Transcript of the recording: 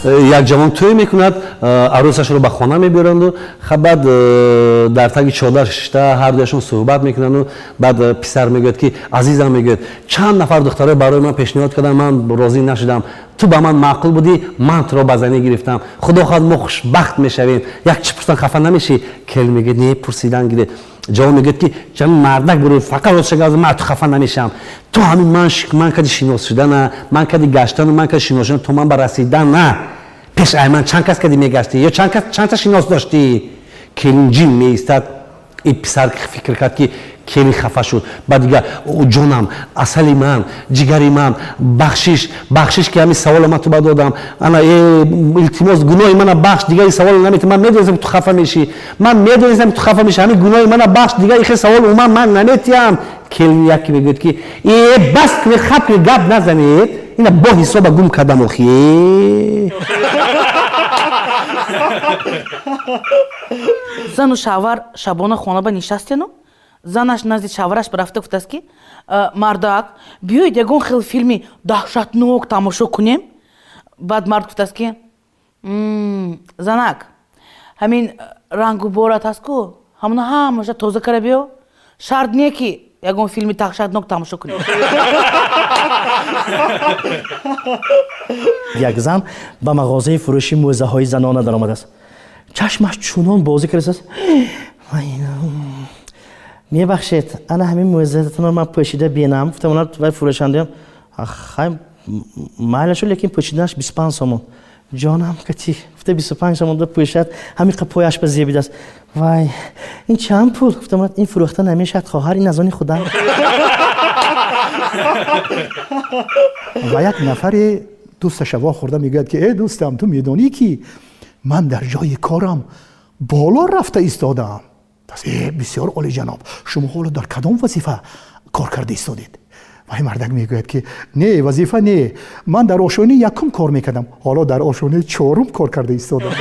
Як ҷавон тӯй мекунад, арӯсашро ба хона мебиёранду баъд дар таги чодар шишта ҳардуяшон суҳбат мекунанду баъд писар мегӯяд, ки азизам, мегӯяд, чанд нафар духтаро барои ман пешниҳод кардам, ман розӣ нашудам, ту ба ман маъқул будӣ, ман туро ба занӣ гирифтам, худо хоҳад, мо хушбахт мешавем. Як чӣ пурсан, хафа намешӣ? Келин мегӯяд: не, пурсидан гиред. Ҷавон мегӯяд, ки ҷами мардак бури, фақат ростшага, ман ту хафа намешавам. Ту ҳамин ман кади шинос шудана, ман кади гаштану ман кади шинос шудан, то ман ба расидан на пеш ай ман чанд кас кади мегаштӣ ё чанд кас чандта шинос доштӣ? Келин ҷим меистад. И писар фикр кард, ки келин хафа шуд. Баъд дига: ҷонам, асали ман, ҷигари ман, бахшиш, бахшиш, ки ҳамин савола ман ту ба додам. Ана, илтимос, гуноҳи мана бахш, дигар ин савола наметам. Ман медонистам, ки ту хафа мешӣ, ман медонистам, ки ту хафа мешӣ. Ҳамин гуноҳи мана бахш, дигар ихе савол умуман ман наметиҳам. Келин яке мегӯяд, ки э, бас кунед, хап кунед, гап назанед, ина бо ҳисоба гум кардам охи. Зану шавҳар шабона хона ба нишастену занаш назди шавҳараш рафта гуфтааст, ки мардак, биёед, ягон хел филми даҳшатнок тамошо кунем. Баъд мард гуфтааст, ки занак, ҳамин рангу борат ҳаст ку, ҳамона ҳамаша тоза кара биё, шарт не ки ягон филми даҳшатнок тамошо кунем. Як зан ба мағозаи фурӯши мӯзаҳои занона даромадааст. Чашмаш чунон бозӣ кардааст: мебахшед, ана ҳамин мӯзаатонро ман пӯшида бинам, гуфтам. Вай фурӯшандаям: хай, майлашу, лекин пӯшиданаш 25 сомон. Ҷонам кати, гуфта, 25 сомон да пӯшад, ҳамин қа пояш ба зебидааст. Вай, ин чанд пул? Гуфтам. Ин фурӯхта намешавад, хоҳар, ин аз они худам. Ва як нафаре дӯсташа вохӯрда мегӯяд, ки э дӯстам, ту медонӣ, ки ман дар ҷои корам боло рафта истодаам? Э, бисёр олиҷаноб, шумо ҳоло дар кадом вазифа кор карда истодед? Вай мардак мегӯяд, ки не, вазифа не, ман дар ошёнаи якум кор мекардам, ҳоло дар ошёнаи чорум кор карда истодам.